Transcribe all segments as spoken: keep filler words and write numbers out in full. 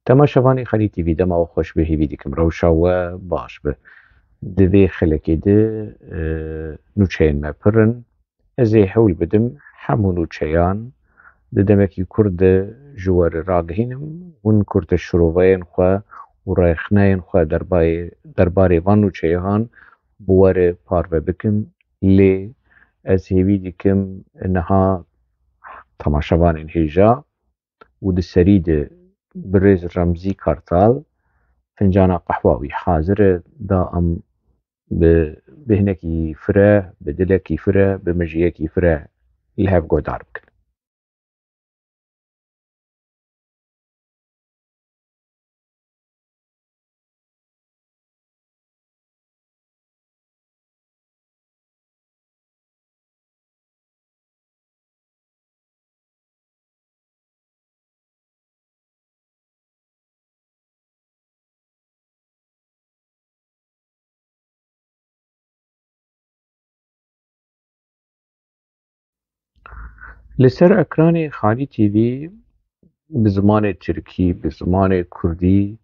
Temaşevanê Xalî T V, dema we xweş be, hêvî dikim rewşa we baş be. Di vê xelekê de, e, nûçeyên me pir in. Ez ê hewl bidim hemû nûçeyan di demekî kurt de ji we re ragihînim. Hûn kurte şiroveyên xwe û rexneyên xwe derbayê-, derbarê van nûçeyan bi we re parve bikim. Lê ez hêvî dikim niha temaşevanên hêja û di serî de birêz Remzî Kartal fincana qehwa wî hazir e, da em bi, bi bêhnekî fireh, bi dilekî fireh, bi mejiyekî fireh li hev guhdar bikin. Li ser ekranê Xalî T V bi zimanê tirkî, bi zimanê kurdî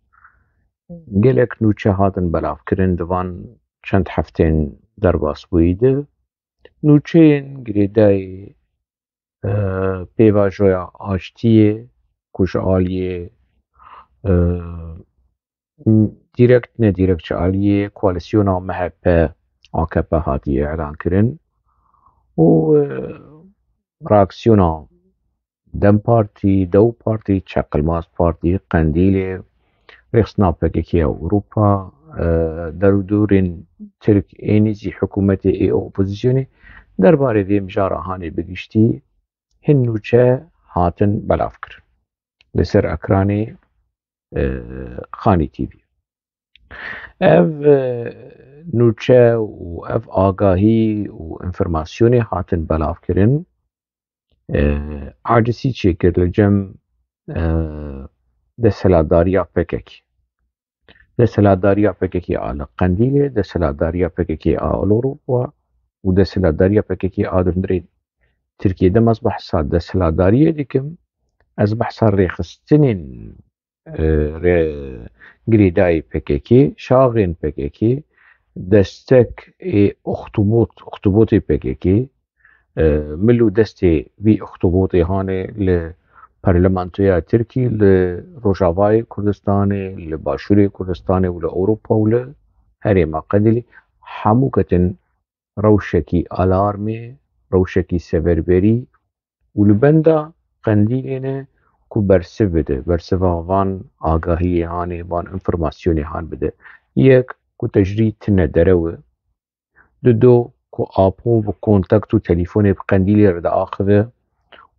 gelek nûçe hatin belavkirin di van çend heftên derbasbûyî de. Nûçeyên girêdayî, e, pêvajoya aştiyê ku ji aliyê, e, dîrekt nedîrekt ji aliyê koalîsyona M H P A K P hatiye îlankirin û, e, reaksiyona DEM Partî, Dew Partî, Çeqilmaz Partî, Qendîlê, rêxistina P K K ya Ewropa, e, derûdorên Tirk ê nêzî hikûmetê ê opozîsyonê derbarê vê mijara hanê bi giştî hin nûçe hatin belavkirin li ser ekranê, e, Xanî T V. Ev, e, nûçe û ev agahî û înformasyonê hatin belavkirin, e, acizî çêkir li cem, e, desthilatdariya P K K. Desthilatdariya P K K a li Qendîlê, desthilatdariya P K K a li Ewropa û desthilatdariya P K K a di hundirê Tirkiyê de. Ez behsa desthilatdariyê dikim, ez behsa rêxistinên, e, rê-, girêdayî P K K, şaxên P K K, destek ê oxtubot, oxtubotê P K K, e, mil û destê vî oxtubotê hanê li Parlamentoya Tirkî, li Rojavayê Kurdistanê, li Başûrê Kurdistanê û li Ewropa û li Herêma Qendîlê hemû ketin rewşekî alarmê, rewşekî seferberî û li benda Qendîlê ne ku bersiv bide, bersiva van agahiyê hanê, van înformasyonê han bide. Yek, ku tecrîd tine derew e. Dido, ku Apo bi kontakt û telîfonê bi Qendîlê re diaxive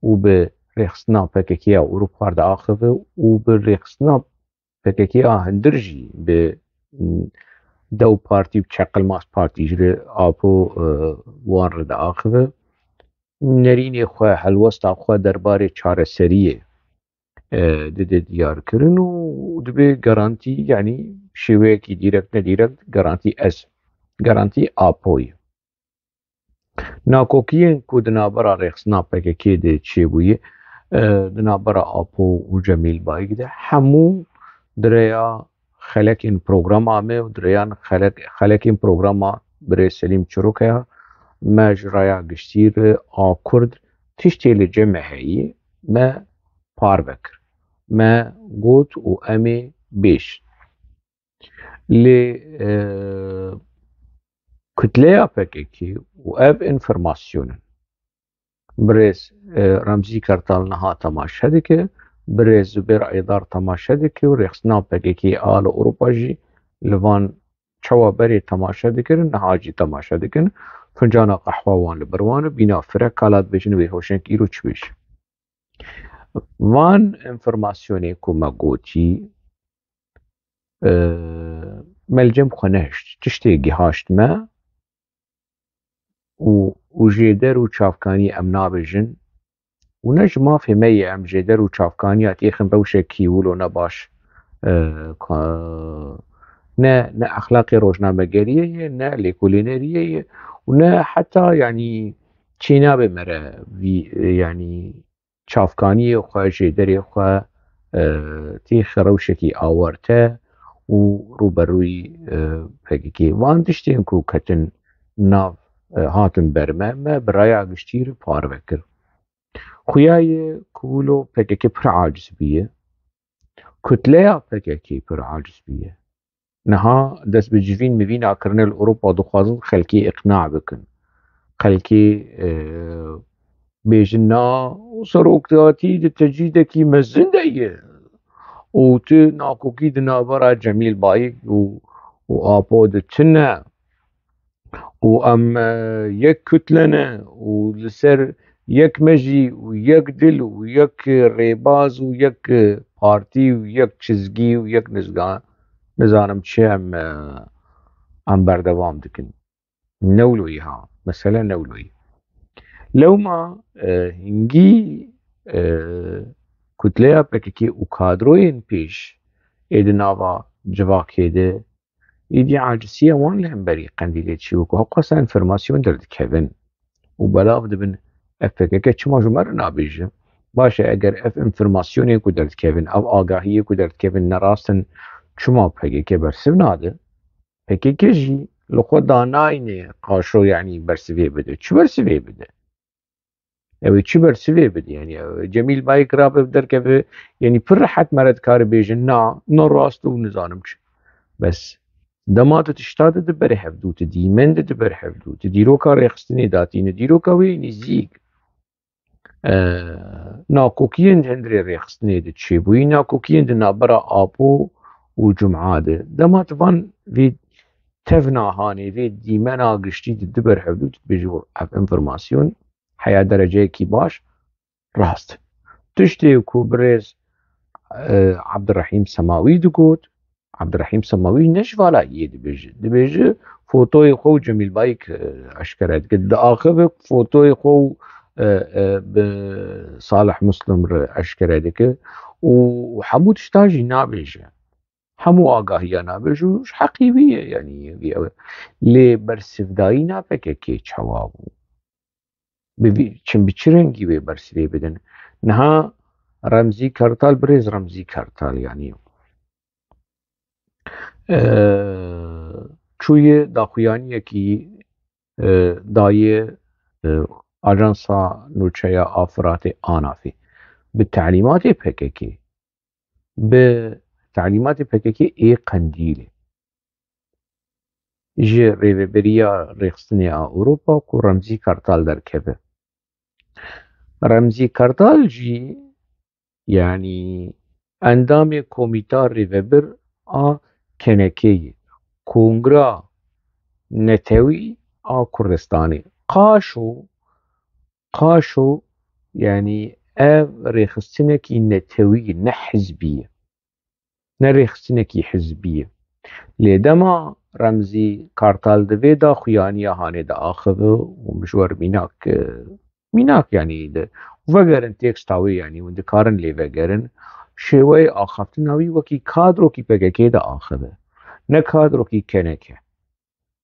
û bi rêxistina P K K ya Ewropa re diaxive û bi rêxistina P K K a hundir jî bi, m, Dew Partî û Çeqilmaz Partî jî re Apo, e, wan re diaxive. Nerînê xwe, helwesta xwe derbarê çareseriyê, e, dide diyarkirin û dibe garantî, yanî şêweyekî dîrekt nedîrekt garantî ez, garantî Apoyê. Nakokiyên ku di navbera rêxistina P K K de çêbûye, e, di navbera Apo û Cemîl Bayik de hemû di rêya xelekên programa me û di rêyan xelek-, xelekên programa birêz Selîm Çîrokaya me ji raya giştî re a Kurd tiştê li cem me heyî, me parve kir. Me got û em ê bêjin. Lê, e, kutleya P K K û ev înformasyon in. Birêz, e, Remzî Kartal niha temaşe dike, birêz Zubêr Aydar temaşe dike û rêxistina P K K a li Ewropa jî li van çawa berê temaşe dikirin, niha jî temaşe dikin. Fincana qehwa wan li ber wan e, bîna fireh kala dibêjin wê hoşeng îro çi bêje. Van înformasyonê ku me gotî, e, me li cem xwe nehişt. Tiştê gihaşt me û, û jêder û çavkanî em nabêjin. Û ne ji mafê me ye em jêder û çavkaniya têxin rewşekî wilo ne baş, e, ka-, ne, ne exlaqê rojnamegeriyê ye, ne lêkolîneriyê ye û ne heta, yanî, çênabe me re vî, yanî, çavkaniyê xwe, jêderê xwe, e, têxe rewşekî awarte û rûberûyî, e, P K K. Van tiştên ku ketin nav, e, hatin ber me, me bi raya giştî re parve kir. Xuya ye ku wilo P K K pir aciz bûye. Kutleya P K K pir aciz bûye. Niha dest bi civîn mivîna kirine li Ewropa dixwazin xelkê îqna bikin. Xelkê, e, bêjin na, serokatî di tecrîdekî mezin de ye. Û tu nakokî di navbera Cemîl Bayik û, û Apo de tune. Û em, e, yek kutle ne û li ser yek mejî û yek dil û yek rêbaz û yek partî û yek çizgî û yek nizga-, nizanim çi em, e, em berdewam dikin. Newloyî ha, mesele newloyî. Lewma, e, hingî, e, kutleya P K K û kadroyên pêş ê di nava civakê de, êdî acisiya wan li hemberî Qendîlê çi wek hewqasa enformasyon derdikevin û belav dibin, ev P K K çima ji me re nabêje? Baş e, eger ev enformasyonê ku derdikevin, ev agahiyê ku derdikevin ne rast in, çima P K K bersiv nade? P K K jî li xwe danayne qaşo, yanî bersivê bide. Çi bersivê bide? Ew ê çi bersivê bide? Yanî ew Cemîl Bayik rabe derkeve, yanî pir rehet me re dikare bêje, na, na rast û nizanim çi. Bes dema tu tişta de dibere hevdû, tu dîmen de dibere hevdû, tu dîroka rêxistinê datîne, dîroka wê nêzîk, e, nakokiyên di hundirê rêxistinê de çêbûyî, nakokiyên di navbera Apo û Cuma de. Dema tu van vê tevna hanê, vê dîmena giştî di du ber hevdû, tu dibêjî, ev enformasyon heya dereceyekî baş rast. Tiştê ku birêz, e, Abdurrahîm Semawî digot, Abdurrahîm Semawî ne ji vala yê dibêje. Dibêje fotoyê xwe û Cemîl Bayik, e, eşkere dike. Diaxive fotoyê xwe û, e, e, bi Salih Muslim re eşkere dike û hemû tişta jî nabêje. Hemû agahiya nabêje û ji heqî wî ye, yanî, ew e. Lê bersivdayîna P K K çawa bû? Bi vî, çim bi çi rengî wê bersivê bidin? Niha Remzî Kartal, birêz Remzî Kartal, yanî, e, çûye daxuyaniyekî, e, daye, e, Ajansa Nûçeya a Firatê, ANAFê, bi telîmatê P K K, bi telîmatê P K K ê Qendîlê, ji Rêveberiya Rêxistinê a Ewropa ku Remzî Kartal derkeve. Remzî Kartal jî, yanî, endamê Komîta Rêvebir a K N K'ê ye, Kongra Netewî a Kurdistanê. Qaşo, qaşo, yanî, ev rêxistinekî netewî ye, ne hizbî ye. Ne rêxistinekî hizbî ye. Lê dema Remzî Kartal di vê daxuyaniya hanê diaxive û min ji we re mînak, e, mînak, yanî, di, vegerin teksta wê, yanî, hûn dikarin lê vegerin, şêweyê axaftina wî wekî kadrokî P K K diaxive. Ne kadrokî K N K.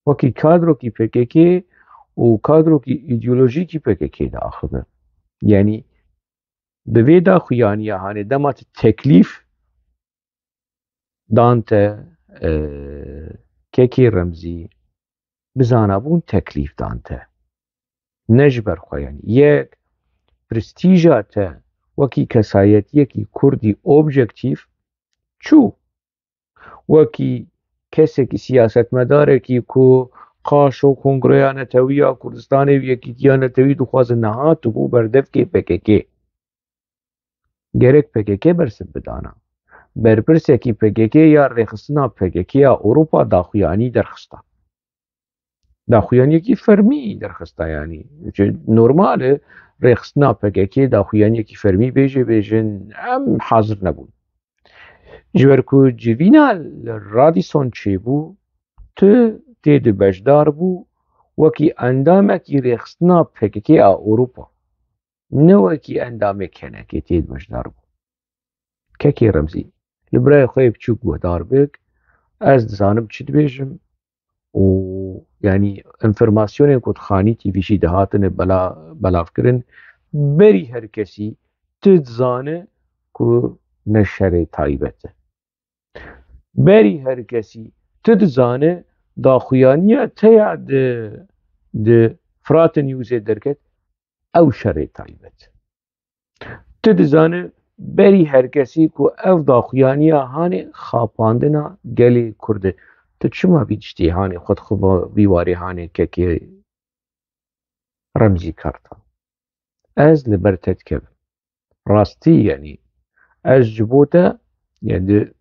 Wekî kadrokî P K K û kadrokî îdeolojîkî P K K diaxive. Yanî, bi vê daxuyaniya hanê dema tu teklîf dan te, e, Kekê Remzî, bizanabûn teklîf dan te. Ne ji ber xwe, yanî, yek, prestîja te wekî kesayetiyekî Kurdî objektîf çû. Wekî kesekî, siyasetmedarekî ku qaşo Kongreya Netewî ya Kurdistanê û Yekîtiya Netewî dixwazin, nehat bû berdevkê P K K. Gerek P K K bersiv bidana. Berpirsekî P K K ya rêxistina P K K ya Ewropa daxuyanî derxista. Daxuyaniyekî fermî derxista, yanî. Normal e, rêxistina P K K daxuyaniyekî fermî bêje, bêjin, em hazir nebûn. Ji ber ku civîna li Radisson çêbû, tu tê de beşdar bû, wekî endamekî rêxistina P K K a Ewropa, ne wekî endamê K N K tê de beşdar bû. Kekê Remzî, li birayê xwe yê biçûk guhdar bik, ez dizanim çi dibêjim û, yanî, enformasyonên ku di Xanî T V jî dihatine bela-, belavkirin, berî her kesî tu dizane ku ne şerê taybet e. Berî her kesî, tu dizane daxuyaniya te ya di, di Fırat Newsê derket, ew şerê taybet. Tu dizane berî her kesî ku ev daxuyaniya hanê xapandina gelê Kurd e. Tu çima vî tiştî hanê xwe dixwe vî warê hanê kekê Remzî Kartal? Ez li ber te dikevim. Rastî, yanî ez ji bo te, yani di,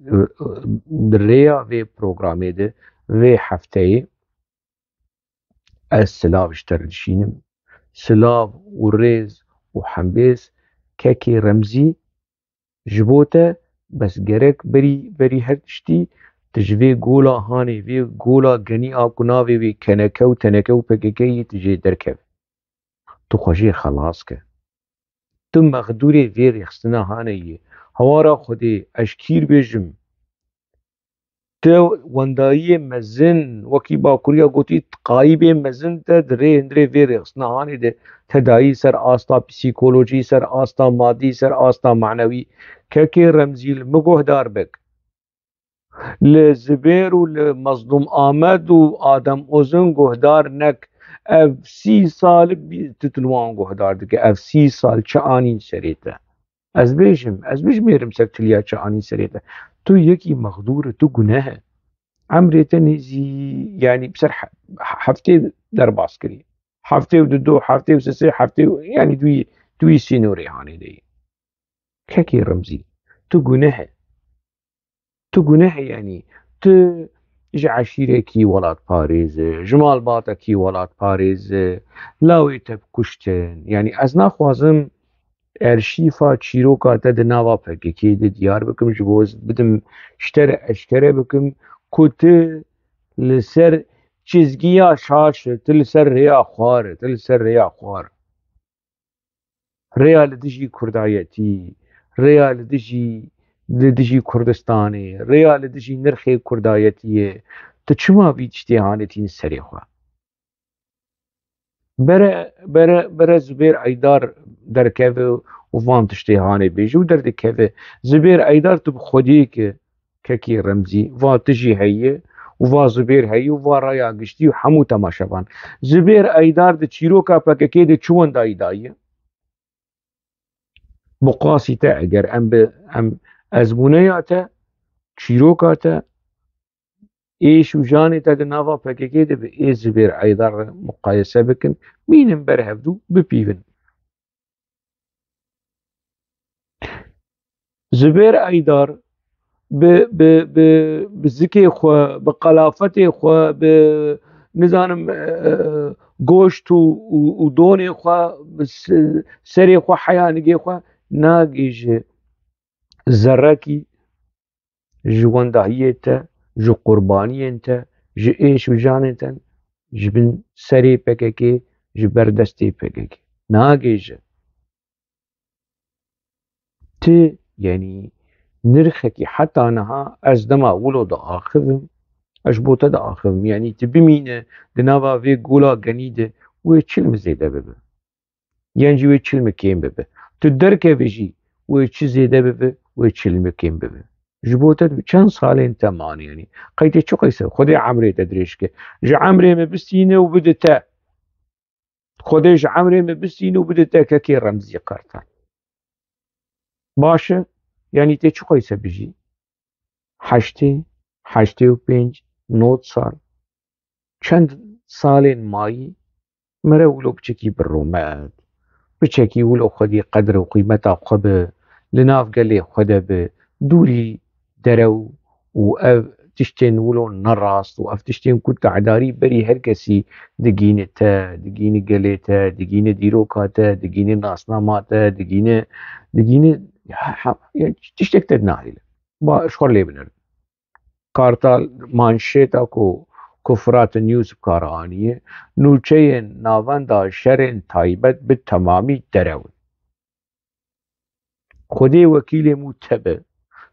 di rêya vê programê de, vê hefteyê ez silav ji te re dişînim. Silav û rêz û hembêz kekê Remzî ji bo te, bes gerek berî, berî her tiştî tu ji vê gola hanê, vê gola genî a ku navê wê keneke û teneke û P K K yê, tu jê derkeve. Tu xwe jê xelas ke. Tu mexdûrê vê rêxistina hanê yî. Hewara Xwedê, ez ji kîr bêjim. Tu wendayiyê mezin, wekî Bakuriya gotî, qayîbê mezin te di rê hundirê vê rêxistina hanê de te dayî ser asta psîkolojî, ser asta madî, ser asta manewî. Kekê Remzî, li min guhdar bik. Li Zibêr û li Mezlûm Amed û Adem Ozin guhdar nek. Ev sî salik bî-, tu, tu li wan guhdar dike. Ev sî sal çi anîn serê te? Ez bêjim, ez bijmêrim ser tu li ya çi anîn serê te. Tu yekî mexdûr î, tu guneh î. Emrê te nêzî, yanî bi ser he-, heftê derbas kirî. Heftê û didu, heftê û sisê, heftê û, yanî tu yî, tu yî sînorê hanê de yî. Kekê Remzî, tu guneh î. Tu guneh î, yanî tu ji eşîrekî welatparêz î, ji malbatekî welatparêz î, lawê te bi kuştin. Yanî ez naxwazim erşîfa çîroka te di nava P K K de diyar bikim, ji bo bidim ji te re eşkere bikim ku tu li ser çizgiya şaş î, tu li ser rêya xwar î, tu li ser rêya xwar î. Rêya li dijî kurdayetî, rêya li dijî, li dijî Kurdistanê, rêya li dijî nirxê kurdayetiyê, tu çima vî tiştê hanê tînî serê xwe? Bere, bere, bere Zubêr Eydar derkeve û van tiştê hanê bêje û derdikeve. Zubêr Eydar, tu bi xwediyê ke kekê Remzî, va tu jî heye û va Zubêr heye û va raya giştî û hemû temaşevan. Zubêr Eydar di çîroka P K K de çi wendayî daye? Bi qasî te, eger em bi, em ezmûneya te, çîroka te, êş û janê te di nava P K K de bi ê Zubêr Eydar re muqayese bikin, mînin ber hevdû bipîvin. Zubêr Eydar bi, bi, bi, bi zikê xwe, bi qelafetê xwe, bi, nizanim, e, e, goşt û, û, û donê xwe, bi se-, serê xwe, heya nigê xwe nagihîje zerrekî ji wendahiyê te, ji qurbaniyên te, ji êş û janên te, ji bin serê P K K, ji ber destê P K K. Nagihîje. Ti, yanî, nirxekî heta niha ez dema wilo diaxivim, ez ji bo te diaxivim. Yanî, tu bimîne di nava vê gola genî de, wê çil min zêde bibe. Yan jî wê çil min kêm bibe. Tu derkevî jî, wê çi zêde bibe, wê çil min kêm bibe. Ji bo te çend salên te mane, yanî. Qey tê çi qeyse, Xwedê emrê te dirêj ke. Ji emrê min bistîne û bide te. Xwedê ji emrê min bistîne û bide te kekê Remzî Kartal. Baş e, yanî tê çi qeyse bijî? Heştê, heştê û pênc, nod sal. Çend salên mayî, mere wilo piçekî bi rûmet, piçekî wilo xwedî qedr û qîmeta xwe bi, li nav gelê xwe de bi, dûrî derew û ev tiştên wilo nerast û ev tiştên ku te'darî berî her kesî digîne te, digîne gelê te, digîne dîroka te, digîne nasnama te, digîne, digîne, ha, ha, ya, tiştek te nahêle. Ba, ji xwe lê binêrin. Kartal manşêta ku, ku Firat News bi kar aniye, nûçeyên navenda şerên taybet bi temamî derew in. Xwedê wekîlê mû te be.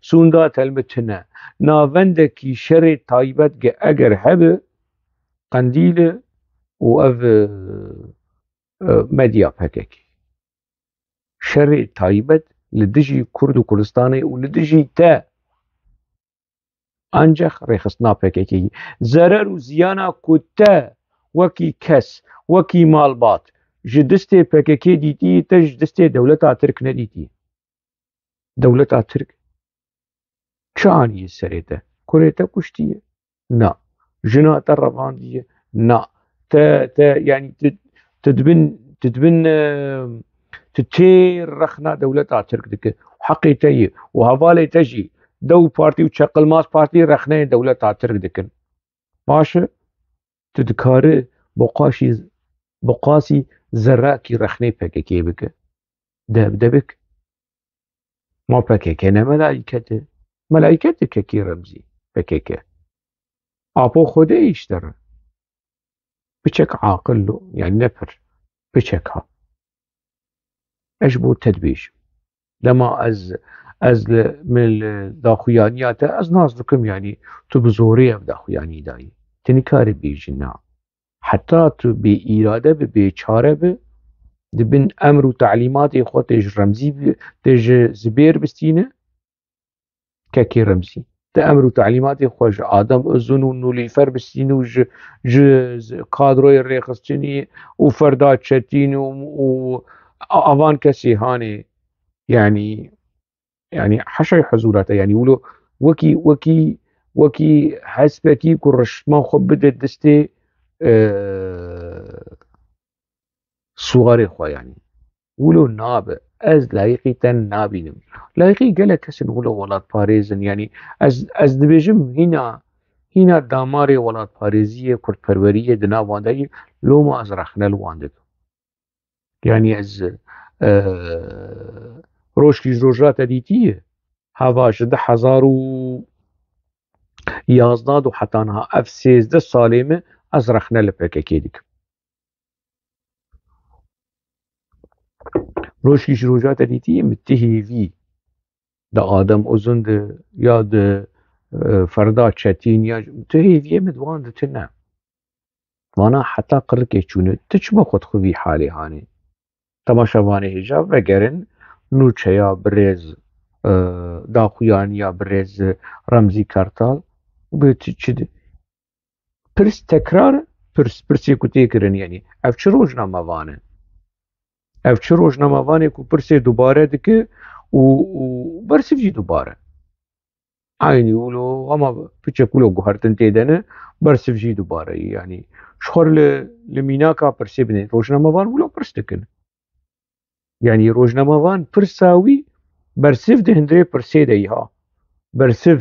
Sûnda te li min tune. Navendekî şerê taybet ge eger hebe, Qendîl e û ev, e, e, medya P K K. Şerê taybet li dijî Kurd û Kurdistanê û li dijî te. Ancax rêxistina P K K yî. Zerer û ziyana ku te wekî kes, wekî malbat ji destê P K K dîtî, te ji destê dewleta Tirk nedîtî. Dewleta Tirk çi anî serê te? Kurê te kuştiye? Na. Jina te revandiye? Na. Te, te, yanî tu, tu dibin, tu dibin, e, tu tê rexna dewleta Tirk dike. Heqê te ye. Û hevalê te jî dew partî û çeqilmaz partî rexneyê dewleta Tirk dikin. Baş e, tu dikarî boqaşî, boqasî zerrakî rexnê P K K bike. De, de bik. Ma P K K ne melaîket e. Melaîket e kekî Remzî, P K K. Apo Xwedê îşte re. Piçek aqil lo, yani ne pir. Piçek ha. Ez ji bo te dibêjim. Dema ez, ez li, min li daxuyaniya te, ez nas dikim, yani tu bi zorê ev daxuyanî dayî. Tu nikarî bêjî na. Heta tu bê îrade bi, bê çare bi, di bin emr û telîmatê xwe tê ji Remzî bi, tê ji Zibêr bistîne, kekê Remzî. Di emr û telîmatê xwe ji Adem Uzun û Nûlîfer bistîne û ji, ji, ji kadroyê rêxistinî û Ferda Çetîn û, û a-, avan kesê hanê, yanî, yanî heşay hezûra te, yanî wilo wekî, wekî, wekî hespekî ku riştman xwe bide destê, e, siwarê xwe, yanî wilo nabe. Ez layiqî te nabînim. Layiqî gelek kes in wilo welatparêz in, yanî ez, ez dibêjim hîna, hîna damarê welatparêziyê, kurdperweriyê di nav wan de ye, loma ez rexne li wan dikim. Yanî ez, e, rojkî ji roja te dîtiye, heva ji du hezar û yazdeh do heta niha ev sêzdeh salê min ez rexne li P K K dikim. Rojkî ji roja te dîtiye min tu hêvî di Adem Uzun de ya di, e, Ferda Çetîn ya tu hêviyê min di wan de tune. Vana heta qirikê çûne, tu çima xwe dixwî vî halê hanê? Temaşevanê hêja vegerin, nûçeya birêz, e, daxuyaniya birêz Remzî Kartal, bi tu çi di-, pirs tekrar, pirs, pirsê ku tê kirin, yanî ev çi rojnamevan e? Ev çi rojnamevan e ku pirsê dubare dike û, û bersiv jî dubare? Eynî wilo, hema piçek wilo guhertin tê de ne, bersiv jî dubare ye. Yanî, ji xwe li, li mînaka pirsê binê. Rojnamevan wilo pirs dikin. Yanî, rojnamevan pirsa wî bersiv di hundirê pirsê de ye ha. Bersiv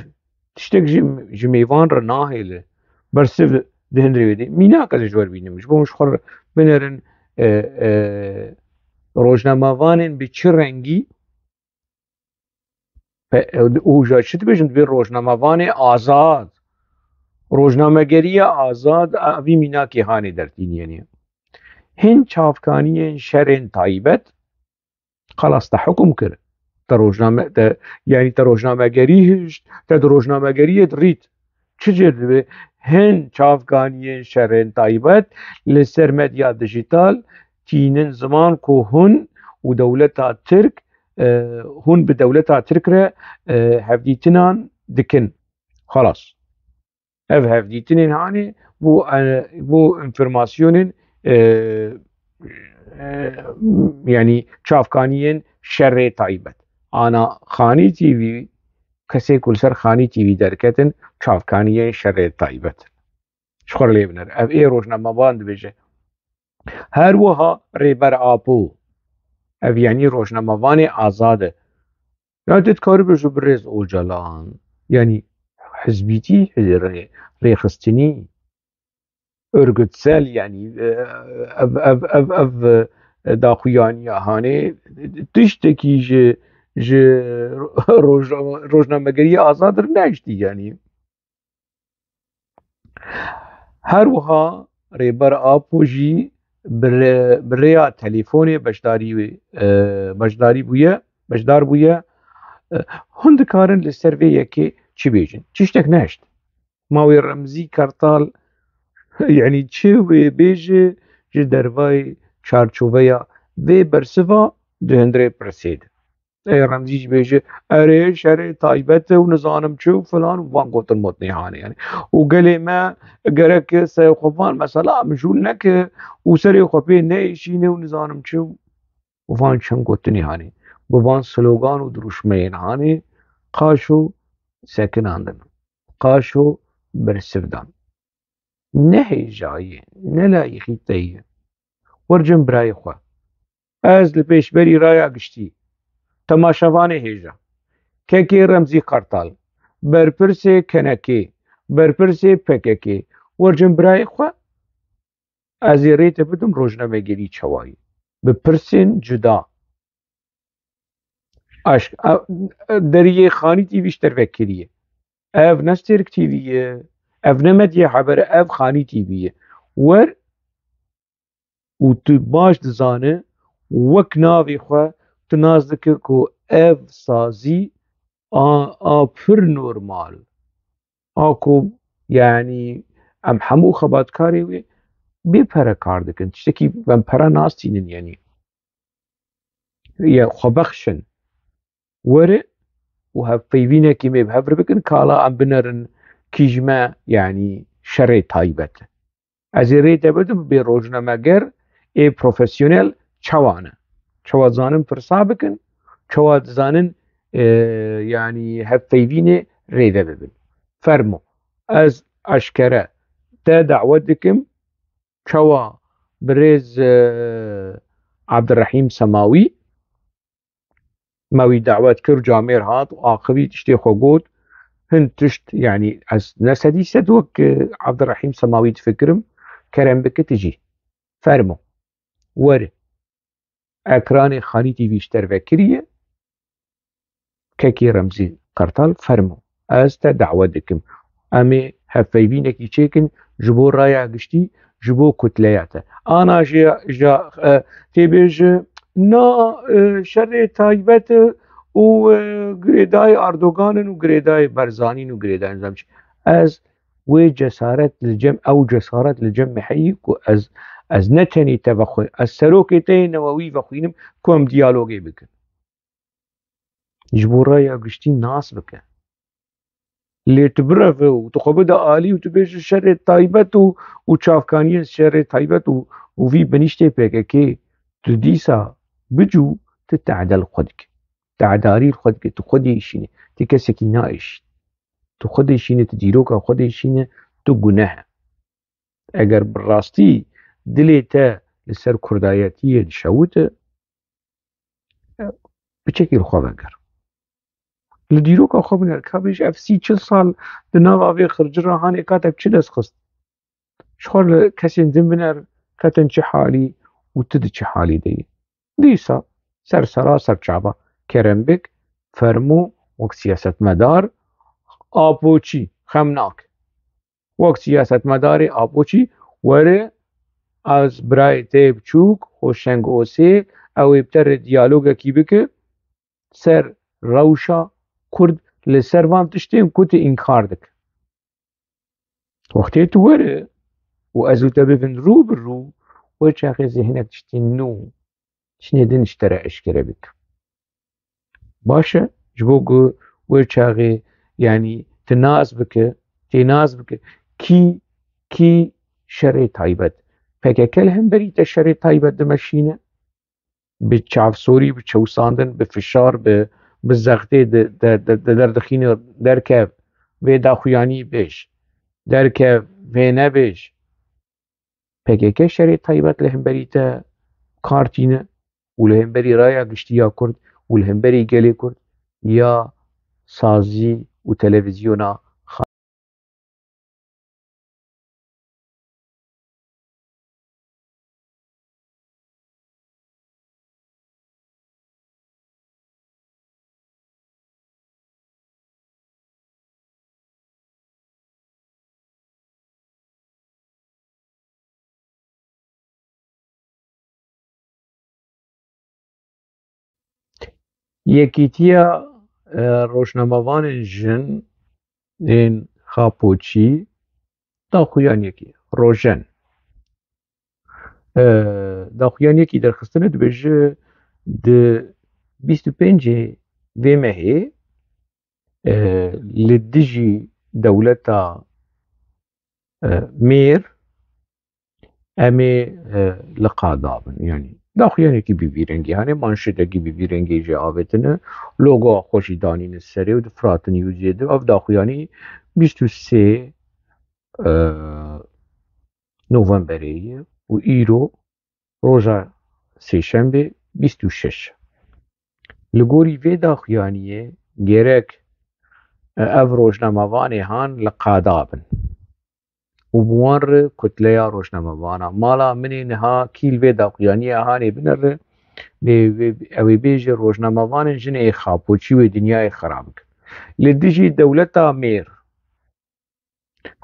tiştek ji, ji mêvan re nahêle. Bersiv di hundirê wê de. Mînak ez ji we re bînim. Ji bo hûn ji xwe re binerin, e, e, rojnamevanên bi çi rengî Pe-, û ja çi dibêjin? Dibê rojnamevanê azad. Rojnamegeriya azad, a, vî mînakê hanê dertîniyênê. Hin çavkaniyên şerên taybet, xelas te hukum kir. Te rojname-, te, yanî te rojnamegerî hişt, te di rojnamegeriyê de rît. Çi cêr dibe? Hin çavkaniyên şerên taybet li ser medya dijîtal tînin ziman ku hûn û dewleta Tirk, e, hûn bi dewleta Tirk re, e, hevdîtinan dikin. Xelas. Ev hevdîtinên hanê bû, e, bû înformasyonên, e, e, yanî çavkaniyên şerê taybet. Ana Xanî T V, kesê ku li ser Xanî T V derketin, çavkaniyên şerê taybet. Ji xwe re lê binêr. Ev ê rojnamevan dibêje. Her wiha Rêber Apo. Ev yanî rojnamevanê azad e. Ya tu dikarî bêjî birêz Ocalan. Yanî hizbîtî, rê-, rêxistinî, örgütsel, yanî, e, ev, ev, ev, ev, e, daxuyaniya hanê tiştekî ji, ji rojname-, rojnamegeriya azad re nehiştî, yanî. Her wiha Rêber Apo jî bi rê-, bi rêya telefonê beşdarî wê, e, beşdarî bûye, beşdar bûye. E, hûn dikarin li ser vê yekê çi bêjin? Tiştek nehişt. Ma wê Remzî Kartal, yanî çi wê bêje ji dervayê çarçoveya vê bersiva di hundirê pirsê de. Ê Remzî jî bêje, erê, şerê taybet e û nizanim çi û filan û van gotin motnê hanê yani. Û gelê me gerek seyê xwe van mesela mijûl neke û serê xwe pê neêşîne û nizanim çi û van çend gotinê hanê. Bi van slogan û dirûşmeyên hanê qaşo sekinandin. Qaşo bersivdan. Ne hêja ye, ne layîqî te ye. Wercin birayê xwe. Ez li pêşberî raya giştî, temaşevanê hêja, kekê Remzî Kartal, berpirsê kenekê, berpirsê P K K, wercin birayê xwe, ez ê rê te bidim rojnamegerî çawa ye. Bi pirsên cuda. Aşk, a, deriyê Xanî T V ji te re vekiriye. Ev ne Stêrk T V ye, ev ne Medya Haber e, ev Xanî T V ye. Wer û tu baş dizane, wek navê xwe tu nas dike ku ev sazî a, a pir normal. A ku, yanî, em hemû xebatkarê wê bê pere kar dikin. Tiştekî em pere nastînin, yanî. Ye xwebexş in. Were û hevpeyvînekî me bi hev re bikin, kala em binerin kî ji me, yanî, şerê taybet. Ez ê rê te bidim bê rojnameger ê profesyonel çawa ne? Çawa dizanin pirsa bikin? Çawa dizanin, e, yanî hevpeyvînê rêve bibin? Fermo. Ez eşkere te dawet dikim, çawa birêz, e, Abdurrahîm Semawî, me wî dawet kir, camêr hat û axivî tiştê xwe got. Hin tişt, yanî ez ne sedî sed wek, e, Abdurrahîm Semawî difikirim, kerem bike tu jî. Fermo. Were. Ekranê Xanî T V ji te re vekiriye. Kekê Remzî Kartal, fermo. Ez te dawet dikim. Em ê hevpeyvînekî çêkin ji bo raya giştî, ji bo kutleya te. Ana jî, jî, e, tê bêje, na, e, şerê taybet e û, e, girêdayê Erdogan in û girêdayê Barzanî in û girêdayê nizam çi. Ez wê cesaret li cem, ew cesaret li cem me heyî ku ez, ez ne tenê te vexwe-, ez serokê te yê newewî vexwînim ku em diyalogê bikin. Ji bo raya giştî nas bike. Lê tu bireve û tu xwe bide alî û tu bêje şerê taybet û, û çavkaniyên şerê taybet û, û vî binîştê P K K, tu dîsa bicû, tu tehde li xwe dike. Tehdarî li xwe dike, tu xwe diêşîne, tu kesekî naêşî. Tu xwe diêşîne, tu dîroka xwe diêşîne, tu guneh e. Eger bi rastî dilê te li ser kurdayetiyê dişewite, piçekî li xwe veger. Li dîroka xwe biner, ka bêje ev sî çil sal di nava vê xircira hanê ka te bi çi dest xist? Ji xwe li kesên din biner, ketin çi halî û tu di çi halî de yî? Dîsa ser sera ser çava kerem bik, fermû wek siyasetmedar Apoçî xem nake. Wek siyasetmedarê Apoçî were, ez birayê te yê biçûk, Hoşeng Osê, ew ê bi te re diyalogekî bike ser rewşa Kurd li ser van tiştên ku tu înkar dike. Wextê tu were û ez û te bibin rû bi rû, wê çaxê ez ê hinek tiştên nû, tiştên din ji te re eşkere bikim. Baş e, ji bo ku wê çaxê, yanî tu nas bike, tê nas bike, kî, kî şerê taybet. P K K li hemberî te şerê taybet dimeşîne, bi çavsorî, bi çewsandin, bi fişar, bi, bi zextê di, di, di, di derdixîne, derkev, vê daxuyanî bêj, derkev, vê nebêj. P K K şerê taybet li hemberî te kar tîne û li hemberî raya giştî ya Kurd û li hemberî gelê Kurd ya sazî û televîzyona Yekîtiya, e, rojnamevanên jin ên Xapoçî daxuyaniyekî, Rojen, e, daxuyaniyekî derxistine, dibêje di bîst û pêncê vê mehê, e, li dijî dewleta, e, mêr em ê, e, li qada bin. Yanî daxuyanekî bi vî rengî hane, manşetekî bi vî rengî jê avêtine, logoya xwe jî danîne serê û difiratin yûzê di. Ev daxuyanî bîst û sê, e, Novemberê ye û îro roja sêşembê bîst û şeş. Li gorî vê daxuyaniyê gerek, e, ev rojnamevanê han li qada bin û bi wan re kutleya rojnamevana. Mala min ê niha kî li vê daxuyaniyê hanê binere, lê wê, ew ê bêje rojnamevanên jinê ê xapoçî wê dinyayê xirab bikin. Li dijî dewleta mêr,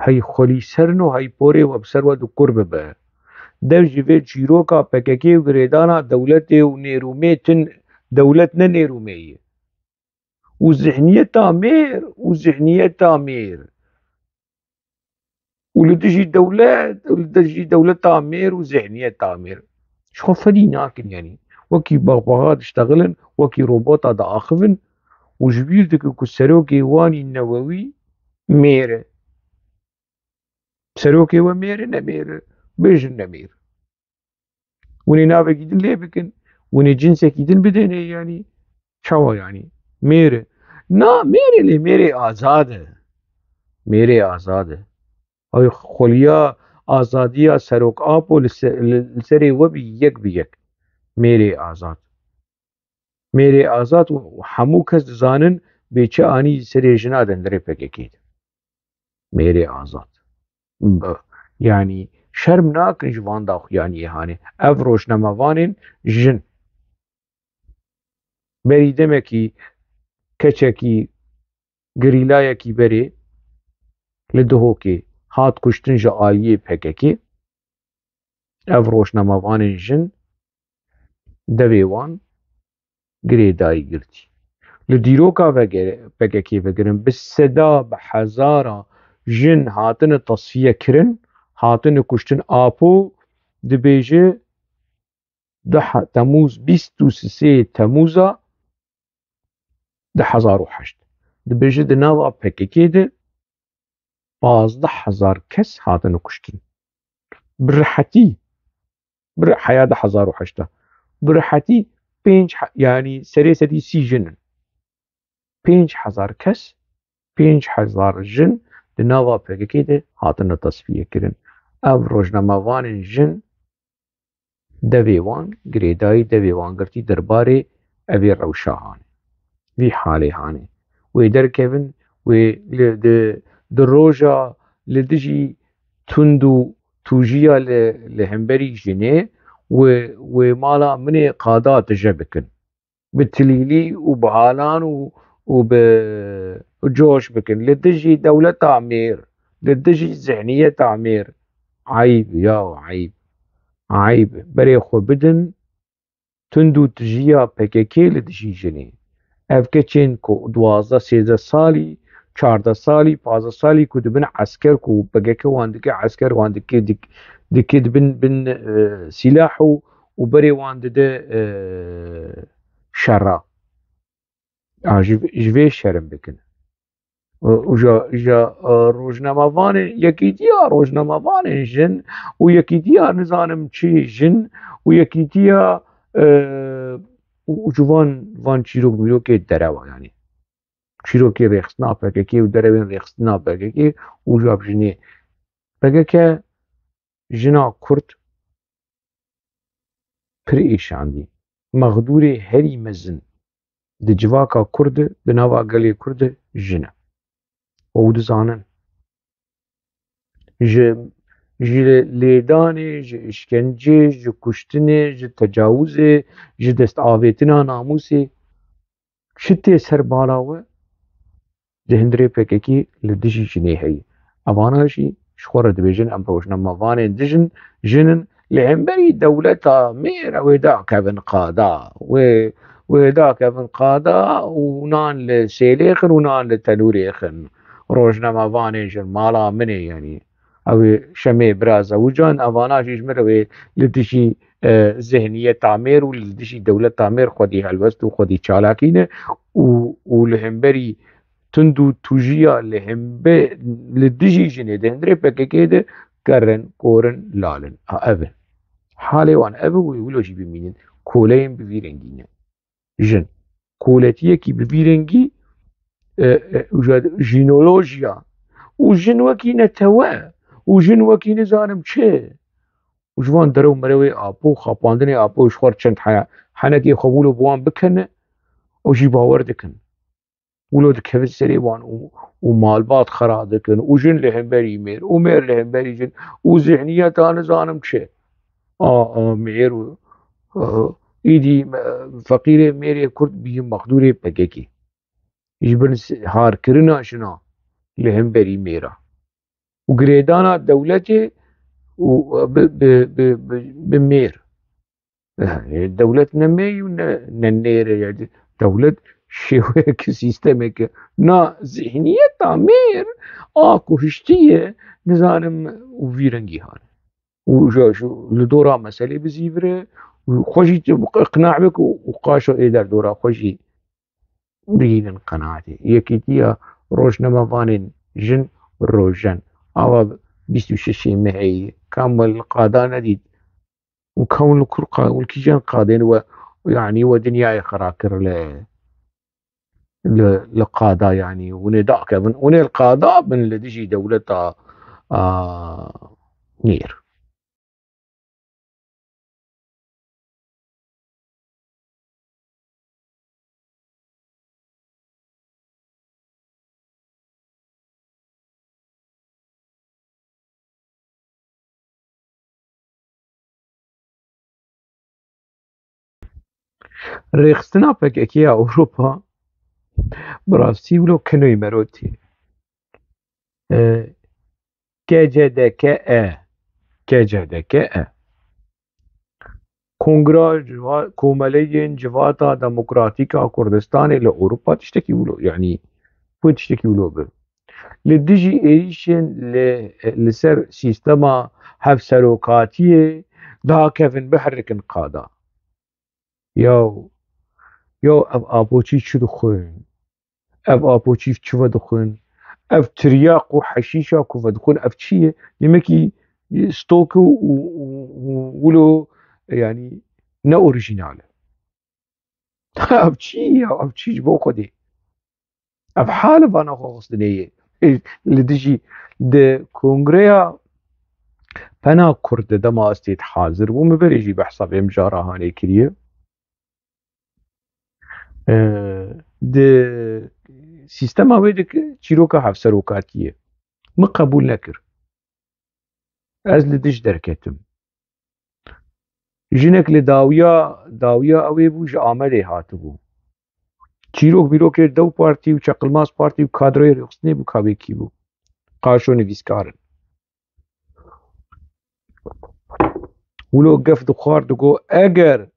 hey xwelî serin û hey porê we bi ser we dikur bibe. Dev ji vê çîroka P K K û girêdana dewletê û nêrûmê tin, dewlet ne nêrûmê ye. Û zihniyeta mêr, û zihniyeta mêr. Û li dijî dewlet, û li dijî dewleta mêr û zihniyeta mêr. Ji xwe felî nakin, yanî wekî baxbaxa diştexilin, wekî robota diaxivin û ji bîr dikin ku serokê wan î newewî mêr e. Serokê we mêr e, ne mêr e. Bêjin ne mêr. Hûn ê navekî din lê bikin. Hûn ê cinsekî din bidêne, yanî çawa, yanî mêr e. Na, mêr e, lê mêrê azad e. Mêrê azad e. Ew xweliya azadiya Serok Apo li se-, li, li serê we bî yek bi yek. Mêrê azad. Mêrê azad û hemû kes dizanin bê çi anî serê jina di hundirê P K K de. Mêrê azad. B-, yanî şerm nakin ji van daxuyaniyê hanê. Ev rojnamevanên jin. Berî demekî keçekî, gerîlayekî berê li Duhokê hat kuştin ji aliyê P K K. Ev rojnamevanên jin devê wan girêdayî girtî. Li dîroka vegere-, P K K vegerin, bi seda, bi hezara jin hatine tasfiye kirin, hatine kuştin. Apo dibêje, duh Temûz, bîst û sê Temûza du hezar û heşt. Dibêje di nava P K K de pazdeh hezar kes hatine kuştin. Bi rihetî, bi ri-, heya du hezar û heşt de. Bi rihetî pênc he-, yanî serê sedî sî jin in. Pênc hezar kes, pênc hezar jin di nava P K K de hatine tasfiye kirin. Ev rojnamevanên jin devê wan girêdayî, devê wan girtî derbarê evê rewşa hanê, vî halê hanê. Wê derkevin, wê li, di, di roja li dijî tund û tûjiya li, li hemberî jinê, wê, wê mala min ê qada tije bikin. Bi tilîlî û bi halan û, û bi coş bikin. Li dijî dewleta mêr, li dijî zihniyeta mêr. Eyb, ya eyb. Eyb. Berê xwe bidin tund û tijiya P K K li dijî jinê. Ev keçên ku duwazdeh, sêzdeh salî, çardeh salî, pazdeh salî ku dibin esker, ku P K K wan dike, esker wan dike, dik-, dike dibin bin, e, sîlah û, û berê wan dide, e, şera. A, ji, ji vê şerm bikin. Û, û ja, ja, e, rojnamevanê, yekîtiya rojnamevanên jin û yekîtiya nizanim çi jin û yekîtiya, e, û, û ji van, van çîrok mîrokê derewa, yanî çîrokê rêxistina P K K û derewên rêxistina P K K û ja bi jinê P K K jina Kurd pir êşandî. Mexdûrê herî mezin di civaka Kurd de, di nava gelê Kurd de jin e. Ew dizanin. Ji, ji lêdanê, ji îşkencê, ji kuştinê, ji tecawizê, ji destavêtina namûsê, çi tê ser bala we? Di hundirê P K K li dijî jinê heye. Evana jî ji xwe re dibêjin, em rojnamevanên dijin, jin in, li hemberî dewleta mêr ew ê dakevin qada. Wê, wê dakevin qada û nan li sêlê xin û nan li tenûrê xin. Rojnamevanên jin mala min ê, yanî. Ew ê Şemê bira Zewcan, evana jî ji min re wê li dijî e, zihniyeta mêr û li dijî dewleta mêr xwedî helwest û xwedî çalakî ne û, û li hemberî tund û tûjiya li hembe-, li dijî jinê di hundirê P K K de kerin, korin, lalin. Ha, ev e. Halê wan ev e û wilo jî bimînin. Koleyên bi vî rengî ne. Jin. Koletiyekî bi vî rengî, e, e, uca-, jînolojiya. Û jin wekî netewe. Û jin wekî nizanim çi. Û ji van derew merewê apo, xapandinê apo ji xwe re çend heye. Henekê xwe wilo bi wan bikene, ew jî bawer dikin. Wilo dikevin serê wan û, û malbat xera dikin û jin li hemberî mêr û mêr li hemberî jin û zihniyeta nizanim çi. A, a, mêr û, e, îdî, e, feqîrê mêrê Kurd bî mexdûrê P K K. Ji bin s-, harkirina jina li hemberî mêra. Û girêdana dewletê û, e, bi, bi, bi, bi, bi mêr. Dewlet ne mêr û ne, ne nêr e, yani dewlet şêweyeke, sîstemeke. Na zihniyeta mêr a ku hiştiye, nizanim û vî rengî hane. Û ji, ji, li dora meselê bizîvire û xwe jî iqna bik û, û qaşo ê derdora xwe jî bigihînin qenaetê. Yekîtiya rojnamevanên jin rojen. Ava bîst û şeşê mehê ye. Kam we li qada nedît? Û kam li kur qa-, û li kîjan qadên we, yanî we dinyayê xera kir li, li, li qada, yanî hûn ê dakevin, hûn ê li qada bin li dijî dewleta, a, nêr. Rêxistina P K K ya Ewropa bi rastî wilo kenoyî merotî. E, K C D K E. K C D K E. Kongra Civa-, Komeleyên Civata Demokratîk a Kurdistanê li Ewropa tiştekî wilo, yanî, wê tiştekî wilo bi. Li dijî êrîşên li, li ser sîstema hevserokatiyê dakevin, biherikin qada. Yaw, yaw ev apoçî çi dixwin? Ev apoçî çi vedixwin? Ev tiryaq û heşîşa ku vedixwin, ev çi ye? Demekî stok û, û, û, û wilo, yanî ne orîjînal e. Ev çi ye? Ev çi ji bo Xwedê? Ev hal vana xwe xistinê ye. Ê, li dijî di kongreya Pena Kurd de dema ez tê hazir bûm, min berê jî behsa vê mijara hanê kiriye. Ee, di sîstema wê de ki çîroka hevserokatiyê. Min qebûl nekir. Ez li dij derketim. Jinek li dawiya, dawiya ew ê bû, ji Amedê hatibû. Çîrok bîrokê Dew Partî û Çeqilmaz Partî û kadroyê rêxistinê bû, ka wê kî bû. Qaşo nivîskar in. Wilo gef dixwar digo, eger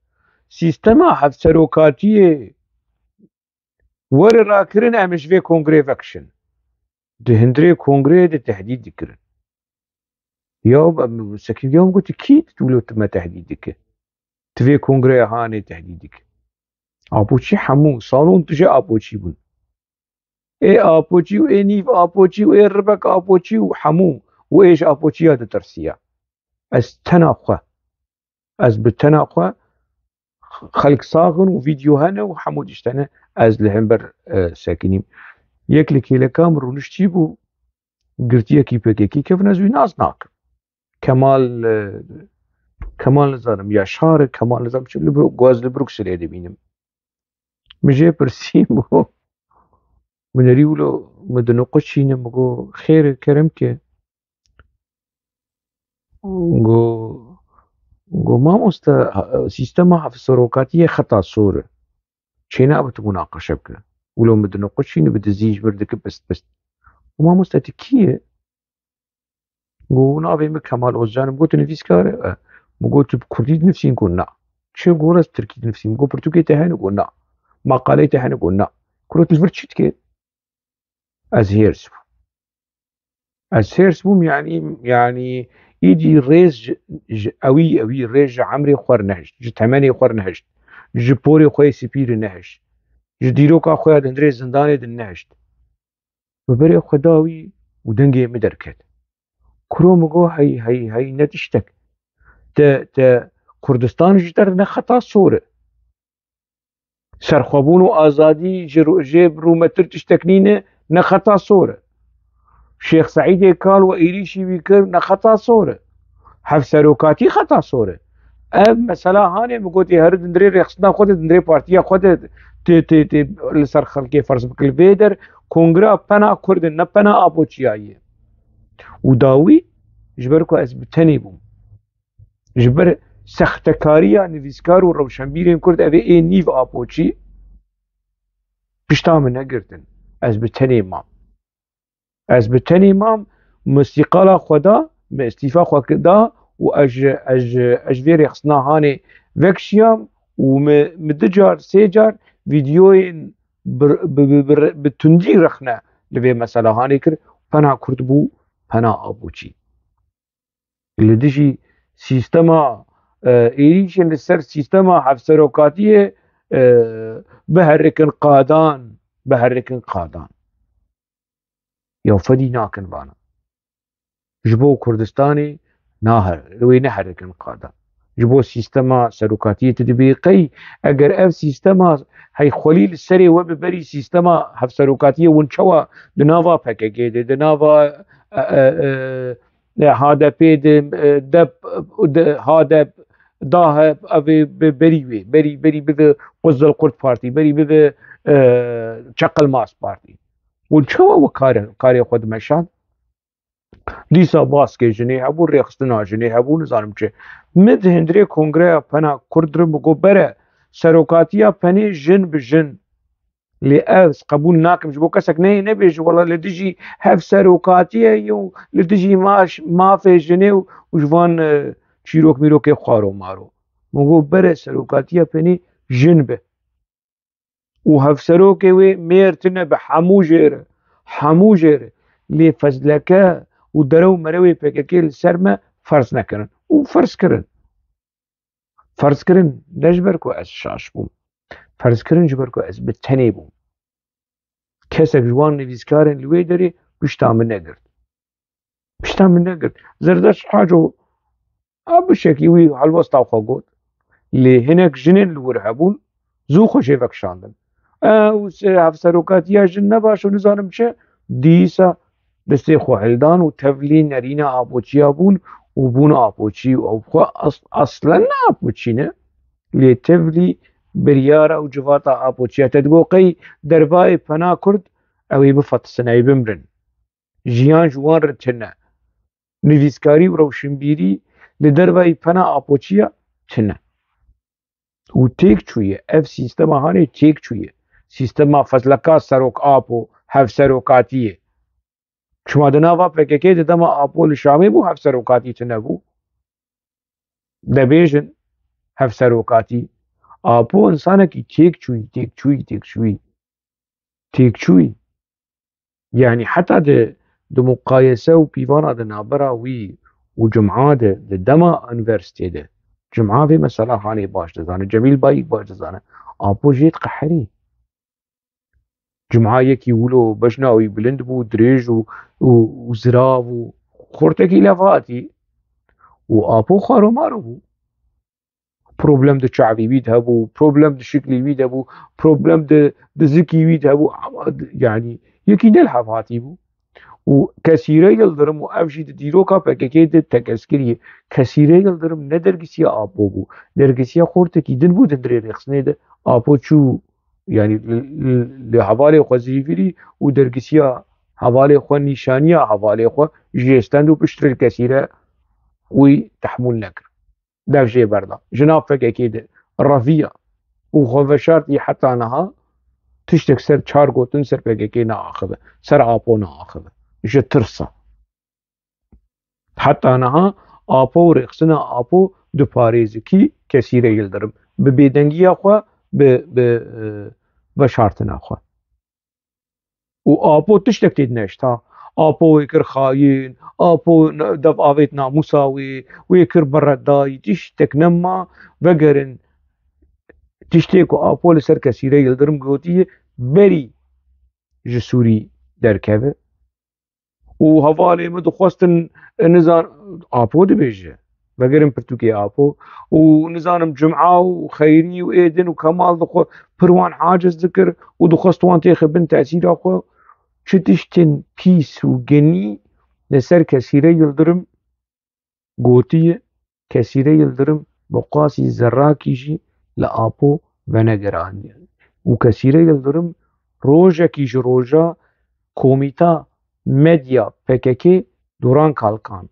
sîstema hevserokatiyê were rakirin, em ji vê kongrê vekişin. Di hundirê kongreyê de tehdîd dikirin. Ya, em, Sekîn, ya, min got, kî tu wilo tu me tehdîd dike? Tu vê kongreya hanê tehdîd dike. Apoçî hemû, salon tije apoçî bûn. Ê apoçî û ê nîv apoçî û ê ribek apoçî û hemû û ê ji apoçiya ditirsiya. Ez tena xwe. Ez bi tena xwe, xelk sax in û vîdeo hene û hemû tişt hene. Ez li hember, e, sekinîm. Yek li kêleka min rûniştî bû, girtiyekî P K K kevin, ez wî nas nakim. Kemal, e, Kemal nizanim, Yaşar, Kemal nizanim, çi li Bru-, ku ez li Brukselê dibînim. Min jê pirsî, min got, min erî wilo, min di niqu çîne, min got, xêr e, kerem ke. Go, go, mamoste, ha, sîstema hevserokatiyê xeta sor e. Çênabe tu munaqeşe bike. Wilo min di niqu çîne, bi dizî ji vir dike pist pist. Go, mamoste, tu kî ye? Go, navê min Kemal Ozcan e. Min got, tu nivîskar e? E. Min got, tu bi kurdî dinivîsî? Go, na. Çi? Go, ez bi tirkî dinivîsî. Min got, pirtûkê te hene? Go, na. Maqaleyê te hene? Go, na. Kuro, tu li vir çi dike? Ez hêrs bûm. Ez hêrs bûm, yanî, yanî Îdî rêz ji, ji ewî, ewî rêz ji emrê xwe re nehişt, ji temenê xwe re nehişt, ji porê xwe yê spî re nehişt, ji dîroka xwe ya di hundirê zindanê de nehişt. Min berê xwe da wî û dengê min derket. Kuro min got, hey, hey, hey, ne tiştek. Te, te Kurdistan ji te re ne xeta sor e. Serxwebûn û azadî ji ro-, jê rûmetir tiştek nîne, ne xeta sor e. Şêx Seîdê Kal we êrîşî wî kir, ne xeta sor e. Hevserokatî xeta sor e. Ev mesela hanê min gotê, here di hundirê rêxistina xwe de, di hundirê partiya xwe de tê, tê, tê li ser xelkê ferz bike. Li vê der kongra pena Kurd in, ne pena Apoçiyayî ye. Û dawî ji ber ku ez bi tenê bûm. Ji ber sextekariya nivîskar û rewşenbîrên Kurd, ev ê nîv Apoçî pişta min negirtin. Ez bi tenê mam. Ez bi tenê mam, min îstîqala xwe da, min îstîfa xwe ki-, da û ez ji, ez ji, ez ji vê rêxistina hanê vekişiyam û min, min du car, sê car vîdeoyên bi, bi, bi, bi, bi tundî rexne li vê mesela hanê kir. Pena Kurd bû, pena Apoçî. Li dijî sîstema, e, êrîşên li ser sîstema hevserokatiyê, e, biherikin qadan, biherikin qadan. Ya fedî nakin vana. Ji bo Kurdistanê naher-, wê neherikin qadan. Ji bo sîstema serokatiyê tu dibê qey, eger ev sîstema hey xwelî li serê we bi berî sîstema hevserokatiyê hûn çawa di nava P K K de, di nava, e, e, e, HDP de, e, dep, de, HDP, DAHP, ev ê bi berî wê, berî, berî bibe Qizil Kurt Partî, berî bibe, e, Çeqilmaz Partî. Hûn çawa we kare, karê xwe dimeşand? Dîsa baskê jinê hebû, rêxistina jinê hebû, nizanim çi. Min di hundirê kongreya pena Kurd re min got, bere, serokatiya penê jin bi jin. Lê ez qebûl nakim, ji bo kesek neyê nebêje, wela li dijî hevserokatiyê ye û li dijî maş-, mafê jinê û, û ji van, e, çîrok mîrokê xwaro maro. Min got, bere, serokatiya penê jin be. Û hevserokê wê mêr tune bi hemû jê re, hemû jê re. Lê fezleke û derew merewê P K K li ser me ferz nekirin. Û ferz kirin. Ferz kirin, ne ji ber ku ez şaş bûm. Ferz kirin ji ber ku ez bi tenê bûm. Kesek ji wan nivîskarên li wê derê pişta min negirt. Pişta min negirt. Zerdeşt Haco a bişekî wî helwesta xwe got. Lê hinek jinên li wir hebûn, zû xwe jê vekişandin. Ew se-, hevserokatiya jin ne baş û nizanim çi, dîsa destê xwe hildan û tevlî nerîna Apoçiya bûn û bûn Apoçî û ew xwe as-, aslen ne Apoçî ne. Lê tevlî biryara û civata Apoçiya. Te digot qey dervayê pena Kurd ew ê bifetisin, ew ê bimrin. Jiyan ji wan re tune. Nivîskarî û rewşinbîrî li dervayî pena Apoçiya tune. Û têk çûye, ev sîstema hanê têk çûye. Sîstema fezleka serok Apo, hevserokatiyê. Çima di nava P K K de dema Apo li Şamê bû hevserokatî tune bû? Debêjin hevserokatî. Apo insanekî têk çûyî, têk çûyî, têk çûyî. Têk çûyî. Yanî heta di, di muqayese û pîvana di navbera wî û Cuma de, di dema unîversîtê de, Cuma vê mesela hanê baş dizane, Cemîl Bayîk baş dizane. Apo jê diqeherî. Cuma yekî wilo bejna wî bilind bû, dirêj û, û, û zirav û xortekî lev hatî. Û Apo xwaromaro bû. Problem di çavî wî de hebû, problem di şiklî wî de bû, problem di, di zikî wî de hebû. Ama di, yanî yekî ne li hev hatî bû. Û Kesîre Yildirim û ev jî di dîroka P K K de tekez kiriye. Kesîre Yildirim ne dergisiya Apo bû, dergisiya xortekî din bû di hundirê rêxistinê de. Apo çû, yanî li, li, li hevalê xwe zîvirî û dergisiya hevalê xwe, nîşaniya hevalê xwe jê stend û piştre li Kesîre wî tehmûl nekir. Dev jê berda. Ji nav P K K de reviya û xwe veşartî heta niha tiştek ser çar gotin ser P K K neaxive, ser Apo neaxive. Ji tirsa. Heta niha Apo û rêxistina Apo diparêzikî Kesîre Yildirim. Bi bêdengiya xwe, bi, bi, e, veşartina xwe. Û Apo tiştek tê dinehişt ha. Apo wê kir xayîn, Apo dev avêt namûsa wê, wê kir beredayî, tiştek nema, vegerin tiştê ku Apo li ser Kesîre Yildirim gotiye, berî ji Sûrî derkeve. Û hevalê min dixwestin, e, nizan, Apo dibêje, vegerin pirtûkê Apo. Û nizanim Cuma û Xeyrî û ê din û Kemal dixwe pir wan aciz dikir û dixwest wan têxe bin tesîra xwe. Çi tiştên pîs û genî li ser Kesîre Yildirim gotiye, Kesîre Yildirim bi qasî zerrakî jî li Apo venegerandiye. Û Kesîre Yildirim rojekî ji roja Komîta Medya P K K Duran Kalkan,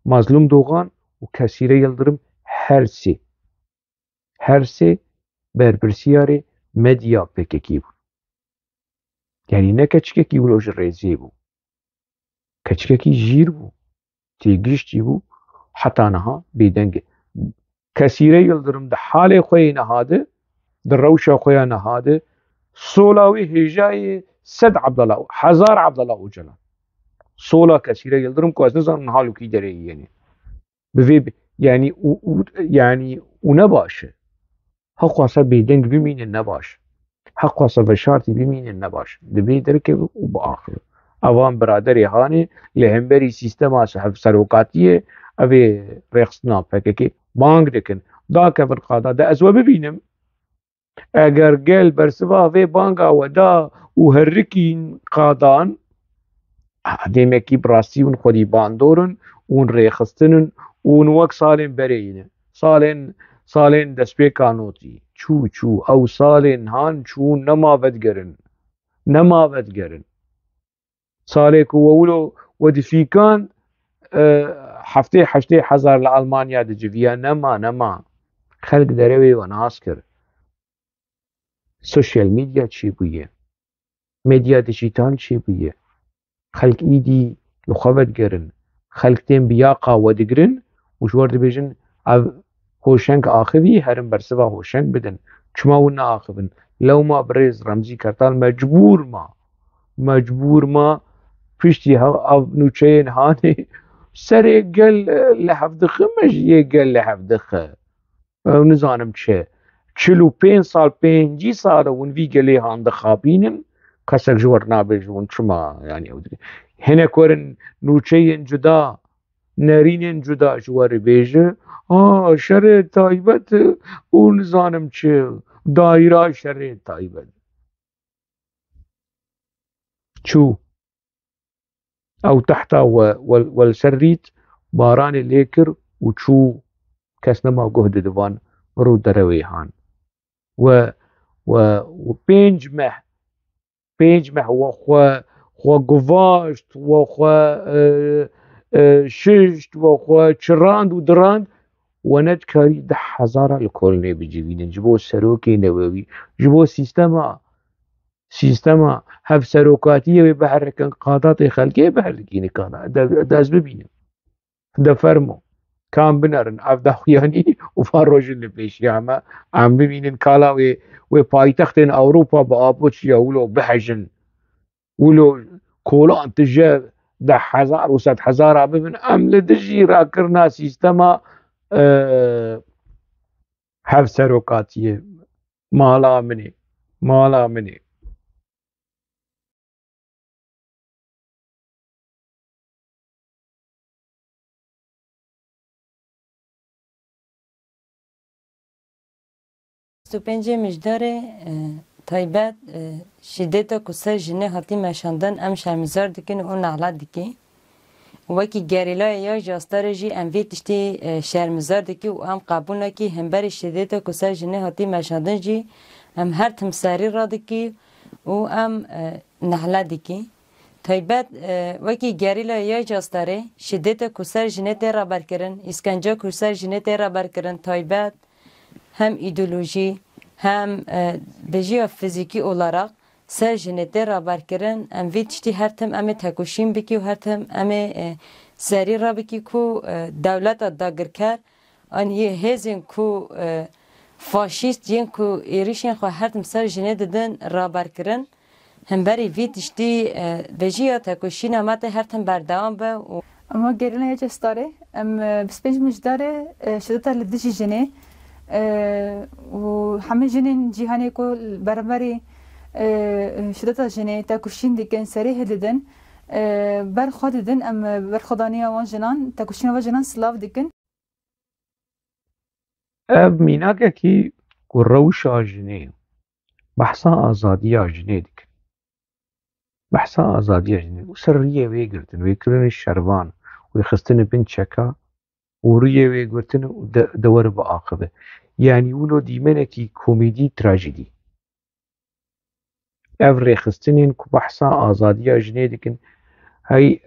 Mazlûm Dogan û Kesîre Yildirim her sê, her sê berpirsiyarê medya P K K bûn. Yanî ne keçikekî wilo ji rêzê bû. Keçikekî jîr bû, têgiştî bû, heta niha bêdeng e. Kesîre Yildirim di halê xwe yê niha de, di rewşa xwe ya niha de, sola wê hêjayê sed Abdullah, hezar Abdullah Ocalan. Sola Kesîre Yildirim ku ez nizanim niha li kî derê yê yenê. Bi vê bi-, yanî û, û, yanî û ne baş e. Heqwasa bêdeng bimînin ne baş. Heqwasa veşartî bimînin ne baş. Divê derkeve û biaxive. Evan biraderê hanê li hemberî sîstema se-, hevserokatiyê, ev ê rêxistina P K K bang dikin. Dakevin qada de ez we bibînim. Eger gel bersiva vê banga we da û herikîn qadan, demekî bi rastî hûn xwedî bandor in, hûn rêxistin in, hûn wek salên berê yî ne. Salên, salên destpêka notî. Çû, çû. Ew salên han çûn, nema vedigerin. Nema vedigerin. Salê ku we wilo we difîkand, e, heftê heştê hezar li Almanya diciviya. Nema, nema. Xelk derewê we nas kir. Sosyal medya çêbûye. Medya dîjîtal çêbûye. Xelk îdî li xwe vedigerin. Xelk tên bi yaqa we digirin û ji we re dibêjin, ev hoşeng axivî, herin bersiva hoşeng bidin. Çima hûn neaxivin? Lewma birêz Remzî Kertal mecbûr ma. Mecbûr ma piştî he-, ev nûçeyên hanê serê gel, e, li hev dixe, me jî yê gel li hev dixe. Ew nizanim çi. Çil û pênc sal, pêncî sal e hûn vî gelê han dixapînin. Kesek ji we re nabêje hûn çima, yanî ew dike. Hinek werin nûçeyên cuda, nerînên cuda ji we re bêje. A, şerê taybet û nizanim çi. Dayîra şerê taybet. Çû. Ew tehta we, we, we li ser rît, baranê lê kir û çû, kes nema guh dide van, rû derewê han. We, we, we pênc meh, pênc meh we xwe, xwe guvaşt, we xwe, e, e, şişt, we xwe çirand û dirand, we nedikarî deh hezara li kolonê bicivînin. Ji bo serokê newewî, ji bo sîstema, sîstema hevserokatiyê wê biherikin, qadatê xelkê biherikînin, kana de, de ez bibînim. De fermo. Kan binerin, ev daxuyanî û van rojin li pêşiya me. Em bibînin kala wê, wê paytextên Ewropa bi Apo çiya wilo bihejin. Wilo kolan tije deh hezar û sed hezara bibin. Em li dijî rakirina sîstema, e, hevserokatiyê. Mala min e. Mala min e. Sî û pêncê Mijdarê, e, taybet, e, şîdeta ku ser jinê hatî meşandin, em şermizar dikin û nehlet dikî. Wekî gerîlayê ya Jastarê jî em vê tiştî, e, şermizar dikî û em qebûl nakî hemberî şîdeta ku ser jinê hatî meşandin jî em her tim serî radikî û em, e, nehle dikî. Taybet, e, wekî gerîlayê ya Jastarê şîdeta ku ser jinê tê raberkirin, îskenca ku ser jinê tê raberkirin, taybet hem îdeolojî hem, e, bêjiya fizîkî olarak ser jinê tê raberkirin, em vê tiştî her tim em ê tekoşîn bikî û her tim em ê, e, serî rabikî ku, e, dewleta dagirker an yê hêzên ku, e, faşîst yên ku êrişên xwe her tim ser jinê didin raberkirin. Hemberî vî tiştî, e, vejîya tekoşîna me tê her tim berdewam be û Em wek gerîlaya Cestarê, em, e, bîst pênc Mijdarê, e, şideta li dijî jinê, e, û hemî jinên cîhanê ku li beramberî, e, şideta jinê tekoşîn dikin, serê hildidin, e, ber xwe didin, em, e, berxwedaniya wan jinan, tekoşîna van jinan silav dikin. Ev mînakekî ku rewşa jinê, behsa azadiya jinê dikin. Behsa azadiya jinê û ser riyê wê girtin, wê kirin şervan, wê xistin bin çeka û riyê wê girtin û de, de were biaxive. Yanî wilo dîmenekî komedî, trajîdî. Ev rêxistinên ku behsa azadiya jinê dikin, hey,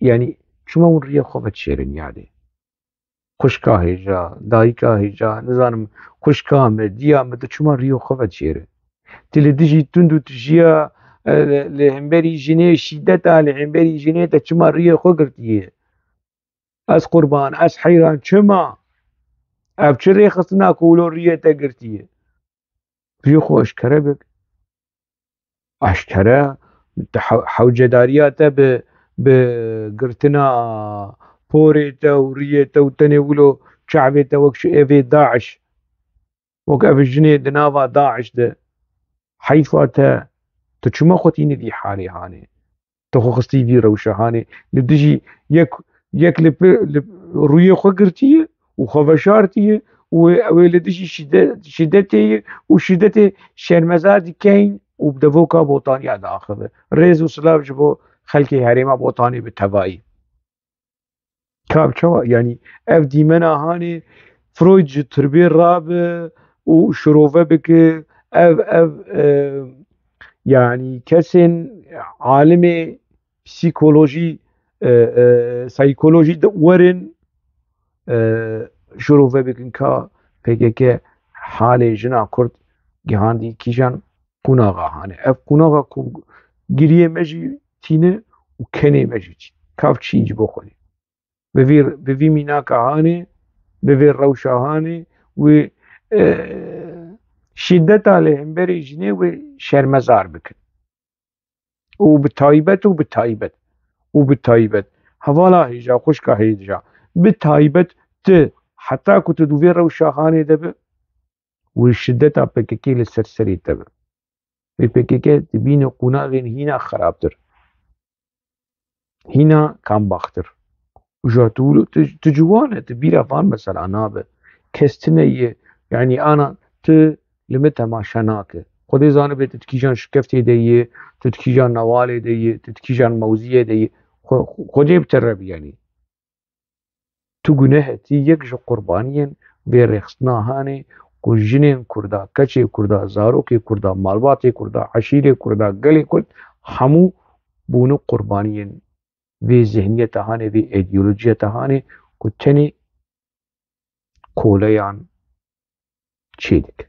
yanî çima hûn riyê xwe vedişêrin yadê? Xwişka hêja, dayika hêja, nizanim, xwişka me, diya me, tu çima riyê xwe vedişêre? Tu li dijî tund û tijiya, e, li, li hemberî jinê, şîdeta li hemberî jinê te çima riyê xwe girtiye? Ez qurban, ez heyran, çima? Ev çi rêxistina ku wilo riyê te girtiye? Riyê xwe eşkere bik. Eşkere, te hew-, hewcedariya te bi, bi girtina porê te û riyê te û tenê wilo çavê te wek şu evê DAIŞ, wek ev jinê di nava DAIŞ de. Heyfa te, tu çima xwe tînî vî halê hanê? Tu xwe xistî vî rewşa hanê. Li dijî yek, yek li pir, li rûyê xwe girtiye û xwe veşartiye û wê, wê li dijî şîde-, şîdetê ye û şîdetê şermezar dikeyn û bi devoka Botaniya diaxive. Rêz û silav ji bo xelkê herêma Botanê bi tevayî. Ka çawa, yanî ev dîmena hanê Freud ji tirbê rabe û şirove bike, ev, ev, e, yanî kesên alimê psîkolojî, e, e, saykolojî de werin, e, şirove bikin ka P K K halê jina Kurd gihandî kîjan qonaxa hanê. Ev qonaxa ku giriyê me jî tîne û kenê me jî tîne. Kav çî ji bo xwedê. Bi vî, bi vî mînaka hanê, bi vî rewşa hanê wê, e, şîdeta li hemberî jinê wê şermezar bikin. Û bi taybet, û bi taybet, û bi taybet, hevala hêja, xwişka hêja, bi taybet tu, heta ku tu di vê rewşa hanê de bi, wê şideta P K K li ser serê te bi. Wê P K K dibîne qonaxên hîna xerabtir, hîna kambaxtir. Û ja tu, tu, tu ciwan e, tu bîra van mesela nabe. Kes tine ye, yanî ana tu li min temaşe nake. Xwedê zanibe tu di kîjan şikeftê de yê, tu di kîjan newalê de yê, tu di kîjan mewziyê de yê. Xwe-, Xwedê bi te re biyanî. Tu guneh etî yek ji qurbaniyên vê rêxistina hanê ku jinên Kurda, keçê Kurda, zarokê Kurda, malbatê Kurda, eşîrê Kurda, gelê Kurd hemû bûne qurbaniyên vê zihniyeta hanê, vê îdeolojiyeta hanê ku tenê koleyan çêdike.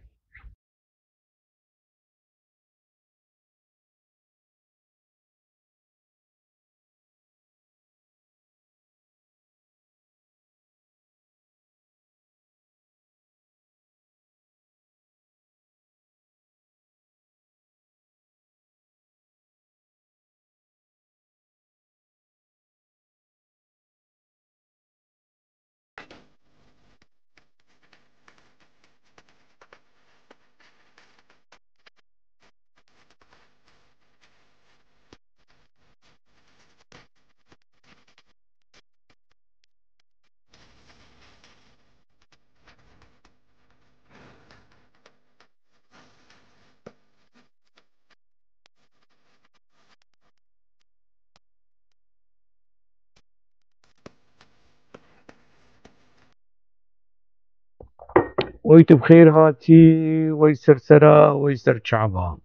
Wey tu bi xêr hatî, wey ser sera, wey ser çava.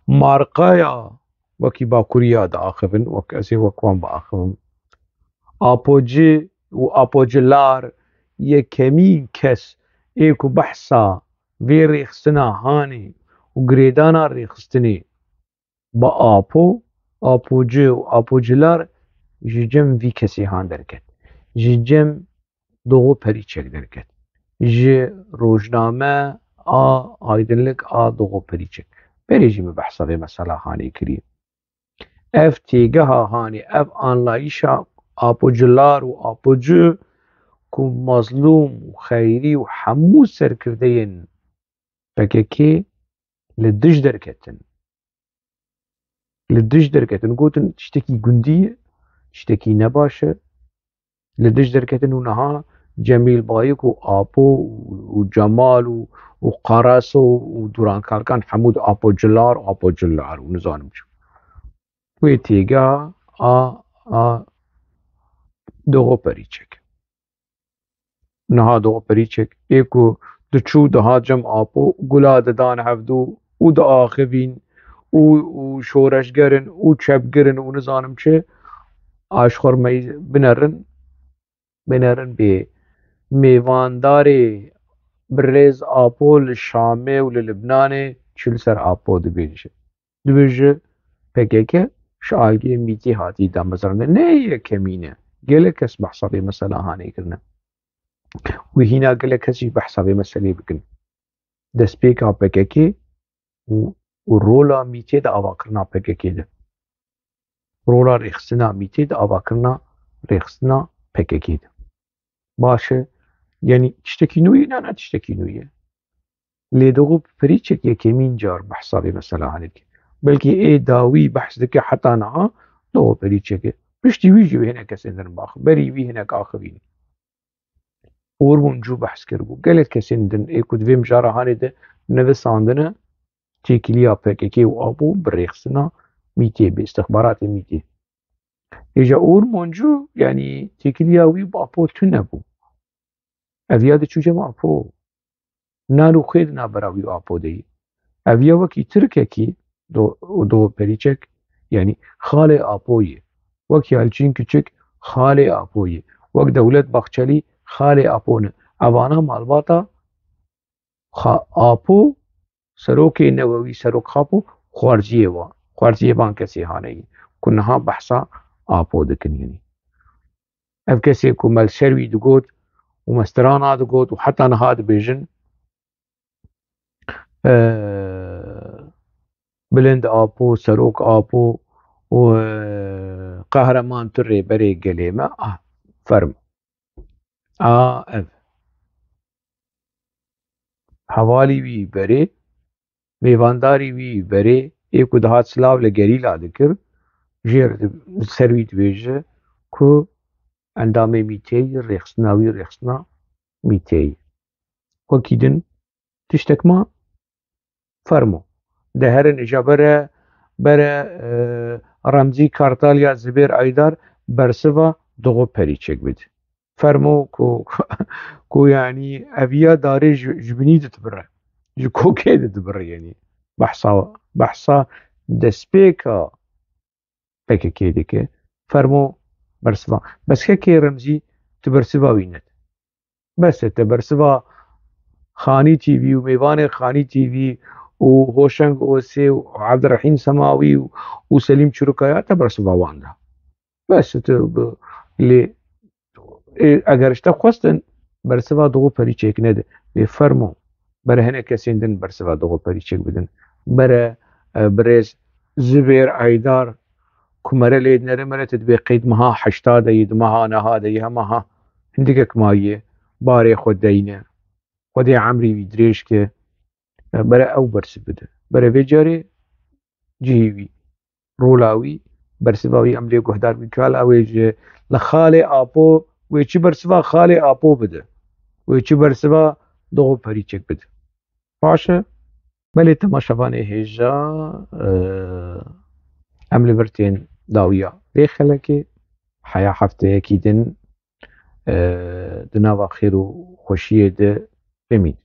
Marqaya wekî Bakuriya diaxivin, wek ez ê wek wan biaxivim. Apoci û apocilar yekemîn kes ê ku behsa vê rêxistina hanê û girêdana rêxistinê bi Apo, Apoci û apocilar ji cem vî kesê han derket. Ji cem Doğu Perinçek derket. Ji rojname a Aydınlık a Doğu Perinçek. Berê jî min behsa vê mesela hanê kirî. Ev têgeha hanê, ev anlayîşa Apo Cilar û Apo Ci ku mazlûm û xeyrî û hemû serkirdeyên P K K li dij derketin. Li dij derketin. Gotin tiştekî gundî ye, tiştekî nebaş e. Li dij derketin û niha Cemîl Bayik û Apo û Cemal û, û Qaraso û Duran Kalkan hemû di Apo Cilar, Apo Cilar û nizanim çi. Wê têgeha a, a Doxo Perîçek. Niha Doxo Perîçek ê ku diçû dihat cem Apo, gula didan hevdû û diaxivîn û, û şoreşger in û çepgir in û nizanim çi, a ji xwe re me binerin, binerin bê mêvandarê birêz Apo li Şamê û li Libnanê çi li ser Apo dibêje. Dibêje P K K ji aliyê mîtê hatî damezrandin. Ne yekemîn e. Gelek kes behsa vê mesela hanê kirine. Wî hîna gelek kes jî behsa vê meselê bikin. Destpêka P K K û, û rola mîtê di avakirina P K K de. Rola rêxistina mîtê di avakirina rêxistina P K K de. Baş e. Yanî tiştekî nû ye? Na, na tiştekî nû ye. Lê Doxo Perîçek yekemîn car behsa vê mesela hanê dike. Belkî ê dawî behs dike heta niha Doxo Perîçek e. Piştî wî jî wê hinek kesên din baxin. Berî wî hinek axivîn. Ûr Mûncû behs kiribû. Gelek kesên din ê ku di vê mijara hanê de nivisandine, têkiliya P K K û Apo bi rêxistina mîtê, bi îstixbaratê mîtê. Îja Ûr Mûncû, yanî têkiliya wî bi Apo tune bû. Ev ya diçû cem Apo. Nan û xwê di navbera wî û Apo de ye. Ev ya wekî Tirkekî do, do Perîçek, yanî xalê Apo ye. Wek Yalçîn Kiçik xalê Apo ye. Wek Dewlet Bahçelî xalê Apo ne. Evana malbata Xa-, Apo, serokê newewî, serok Xapo, xwarziyê wa, xwarziyê van kesê haneyî ku niha behsa Apo dikin. Yanî ev kesê ku me li ser wî digot û me strana digot û heta niha dibêjin, e, Bilind Apo, Serok Apo û, e, Qehreman tu rêberê gelê me, ah, ferm. A ev. Hevalî wî berê, mêvandarî wî berê, ê ku dihat silav li gerîla dikir, jê re di-, ser wî dibêje ku endamê mîteyî, rêxistina wî rêxistina mîteyî. Wekî din tiştek ma? Fermo. De herin îja bere, bere, e, Remzî Kartal ya Zibêr Aydar bersiva Doxo Perîçek bide. Fermo ku, ku yanî eviya darê ji, ji binî de dibire. Ji kokê de dibire yanî. Behsa, behsa destpêka P K K dike. Fermo bersiva. Bes kekê Remzî tu bersiva wî nede. Bes e, te bersiva Xanî T V û mêvanê Xanî T V û Hoşeng Osê û Abdurrahîm Semawî û, û Selîm Çirukaya te bersiva wan da. Bes e, tu bi, lê, ê, eger ji te xwestin bersiva Doxo Perîçek nede. Lê fermo, bere hinek kesên din bersiva Doxo Perîçek bidin. Bere, e, birêz Zibêr Aydar, ku mere lê dinere, mere tu dibê qey di meha heşta de yî, di meha neha de yî, hema ha hindikek maye, barê xwe deyne. Xwedê emrî wî dirêj ke, e, bere ew bersiv bide. Bere vê carê cihê wî, rola wî, bersiva wî em lê guhdar bîn. Kala wê ji li xalê Apo, wê çi bersiva xalê Apo bide? Wê çi bersiva Doxo Perîçek bide? Baş e. Belê temaşevanê hêja, e, em li vir tên dawiya vê xelekê. Heya hefteyekî din, e, di nava xêr û xweşiyê de bimînin.